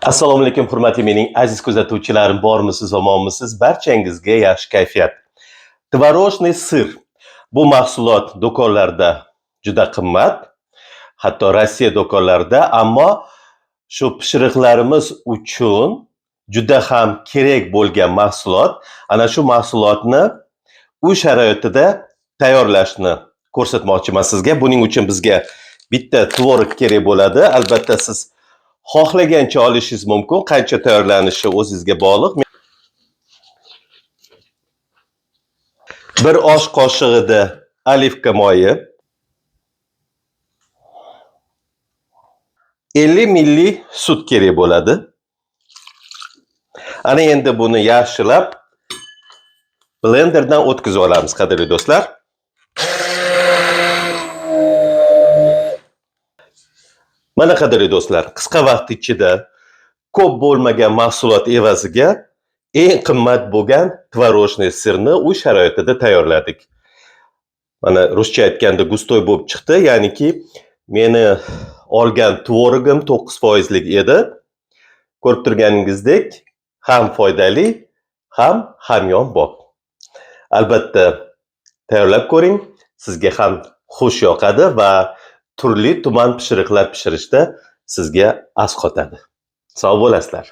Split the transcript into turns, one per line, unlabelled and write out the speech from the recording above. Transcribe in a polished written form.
Assalomu alaykum, hurmatli mening aziz kuzatuvchilarim, bormisiz, omonmisiz? Barchangizga yaxshi kayfiyat. Творожный сыр. Bu mahsulot do'konlarda juda qimmat, hatto Rossiya do'konlarida, ammo shu pishiriqlarimiz uchun juda ham kerak bo'lgan mahsulot. Ana shu mahsulotni uy sharoitida tayyorlashni ko'rsatmoqchiman sizga. Buning uchun bizga bitta tvorog kerak bo'ladi. Albatta siz xohlagancha olishingiz mumkin, qancha tayyorlanishi o'zingizga bog'liq. Bir osh qoshig'ida olivka moyi, 50 ml sut kerak bo'ladi. Ana endi buni yaxshilab blenderdan o'tkazib olamiz, qadrli do'stlar. Mana qadrli do'stlar, qisqa vaqt ichida ko'p bo'lmagan mahsulot evaziga eng qimmat bo'lgan tворожный sirni uy sharoitida tayyorladik. Mana ruscha aytganda gustoy bo'lib chiqdi, ya'niki meni olgan tvorogim 9%lik edi. Ko'rib turganingizdek, ham foydali, ham hamyonbop. Albatta tayyorlab ko'ring, sizga ham xush yoqadi va turli tuman pishiriqlar pishirishda sizga asqotadi. Sog' bo'lasizlar.